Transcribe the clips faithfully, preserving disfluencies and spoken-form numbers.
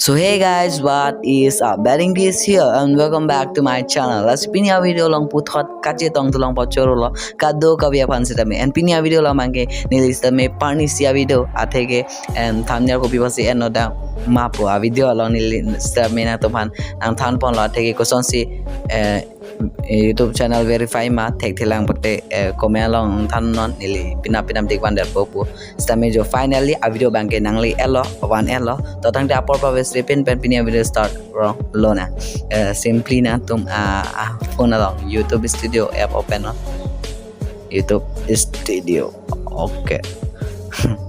So hey guys, what is up? Betting this here and welcome back to my channel. Lasi pini a video along puthot kachetong thu long pachoro lo, kadokave aphan sitame. And pini a video along abangke neli sitame parni isi a video atheke, em, thumbnail kopi apotsi enlo dam ma pu a video along neli sitame nangtumphan nangthanponlo, atheke kosonsi, eh, YouTube channel verify ma thekthelang pote, eh, comment along thannon, neli pinap pinap dik vanderpo pu. Sitame jo finally a video abangke nangle-etlo, van-etlo. To tangte apor paves repin pen pini a video start rong lonang. Eh, simply nangtum, ah, ah, phone along YouTube Studio app open non. YouTube Studio. Okay.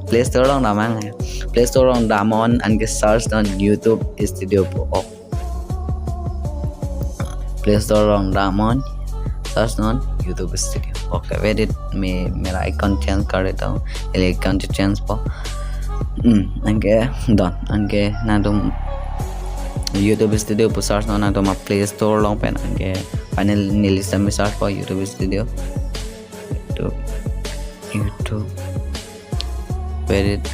Play Store along damnon. Play Store along damnon anke search non YouTube Studio pu. Okay. Play Store along damnon, search non YouTube Studio. Okay, wait it, me mera account change kar deta hoon. Neli account changepo. Hmm, anke done. Anke nangtum YouTube Studio pu search non nangtum a Play Store along pen, anke finally neli sitame searchpo YouTube Studio. YouTube, YouTube. Wait it,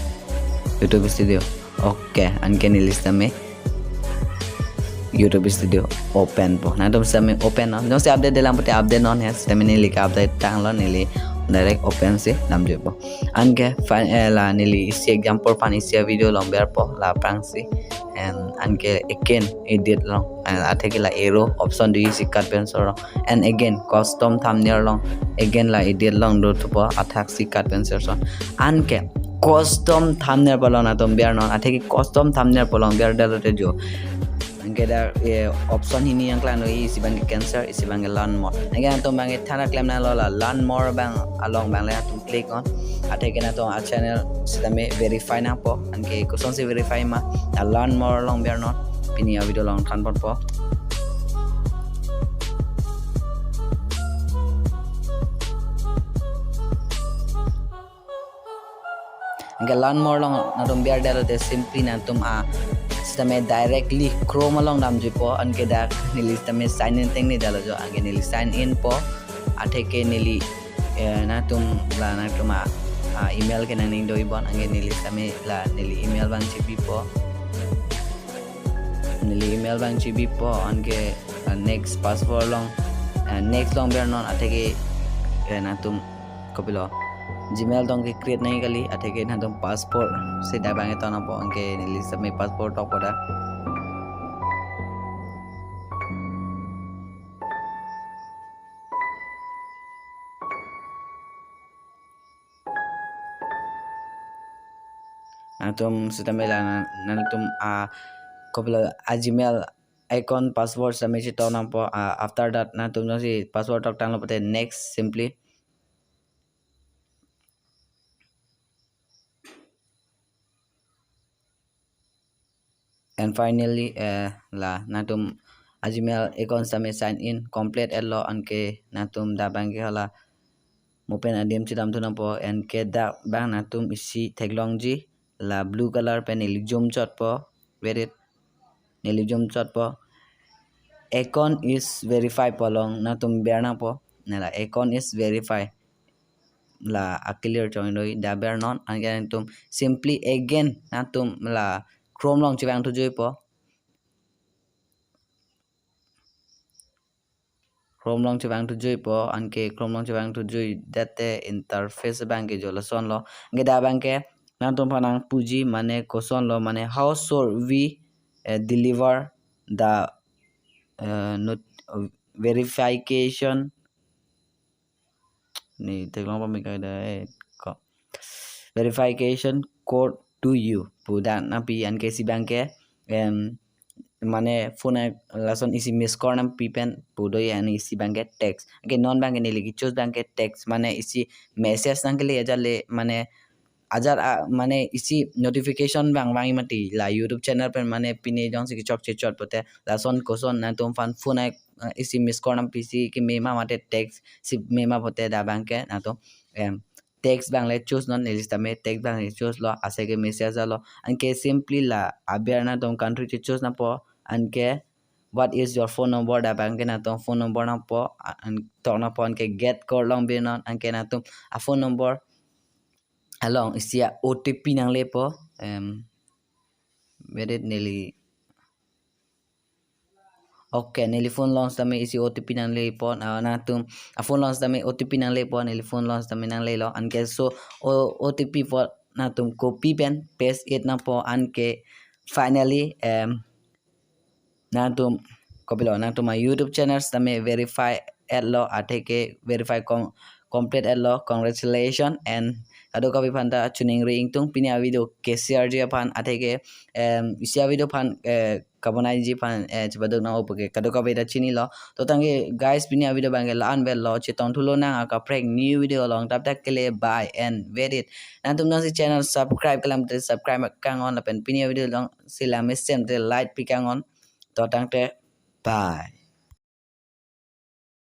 YouTube Studio. Okay, anke neli sitame YouTube Studio openpo. Nangtum sitame open non. Jongsi update detlang pote update non he. Sitame neli ke-update tanglo, neli direct open si damjuipo. Anke fine, eh, la neli isi example aphan isi a video along berpo, la aphrangsi. And anke again edit along. And atheke la arrow option do isi cut pen so along. And again custom thumbnail along. Again la edit along do thupo, athaksi cut pen so along. Anke custom thumbnail pu along nangtum bernon, atheke custom thumbnail pu along berdetlo te jo. Anke dak, eh, option hini nangklang do, isi abangke cancel, isi abangke learn more. Anke nangtum abangke than klem nanglo, la learn more abang along abang le nangtum click non. Atheke nangtum a channel sitame verify nangpo. Anke kosonsi verify ma, la learn more along bernon. Pini a video along thanponpo. Anke learn more along nangtum berdetlo te simply nangtum a sitame directly Chrome along damjuipo, anke dak neli sitame sign in tengne detlo jo, anke neli sign inpo, atheke neli, eh, nangtum la nangtum a, a email ke nangning do-ibom, anke neli sitame la neli email abang chipipo, neli email abang chipipo, anke, eh, next password along, eh, next along bernon, atheke, eh, nangtum kopilo, Gmail along ke-create nangji kali, atheke nangtum password si dak abangke toknangpo, anke neli sitame password tokpo dak. Nangtum sitame la nang-, nangtum a kopilo a Gmail account password sitame chitoknangpo, a, after that nangtum jongsi password toktanglo pote next simply. And finally, eh, la nangtum a Gmail account sitame sign in complete etlo, anke nangtum dak abangke hala mo pen adim chidam thunangpo, anke dak abang nangtum isi theklongji la blue color pen neli zoom chotpo, wait it, neli zoom chotpo, account is verified pu along nangtum bernangpo, ne la account is verified. La a clear chong doi, dak bernon, anke nangtum simply again nangtum la Chrome along chevang thujuipo. Chrome along chevang thujuipo, anke Chrome along chevang thujuidet te interface abangke jo lasonlo. Anke dak abangke nangtumphan nangpuji mane kosonlo, mane how should we, eh, deliver the, eh, not, verification, ne theklong pame kai da, eh, ko, verification code to you pu dak nangpi, anke isi abangke, em, mane phone a lason isi miss call nangpi pen pu do, anke isi abangke text. Anke non abangke neli ke-choose abangke text, mane isi message nangkele ajat le, mane ajat a, mane isi notification abang vangji mati la YouTube channel pen, mane pine jongsi kechok chechot pote lason koson nangtumphan phone a, eh, isi miss call nangpi si keme ma mate text si me ma pote dak abangke nangtum, em, text abang le choose non, neli sitame text abang le choose lo, ase ke message lo, anke simply la aber nangtum country che-choose nangpo, anke what is your phone number, dak abangke nangtum phone number nangpo, a-, an-, toknangpo, anke get code along bernon, anke nangtum a phone number along isi a O T P nanglepo, em, wait it, neli Okay, neli phone along sitame isi O T P nangle pon, ah, nangtum, ah, phone along sitame O T P nangle pon, neli phone along sitame nanglelo. Anke laso O, O T P pon nangtum copy pen paste it nangpo, anke finally, em, nangtum, kopilo, nangtum a-YouTube channel sitame verify etlo, atheke verify com-, complete etlo. Congratulations, and kadokave aphan ta choningri ingtung, pini a-video ke share ji aphan, atheke, em, isi a-video aphan, eh, kabonaiji aphan, eh, chepaduk nang-o puke kadokave ta chinilo. To tangte guys, pini a-video abangke la-an avelo, chetongthu lonang akaprek new video along, tab tak ke liye bye and wait it. Nangtum jongsi channel subscribe kelang te subscribe kang on, lapen pini a-video along si la mesen te like pi kang on. To tangte bye.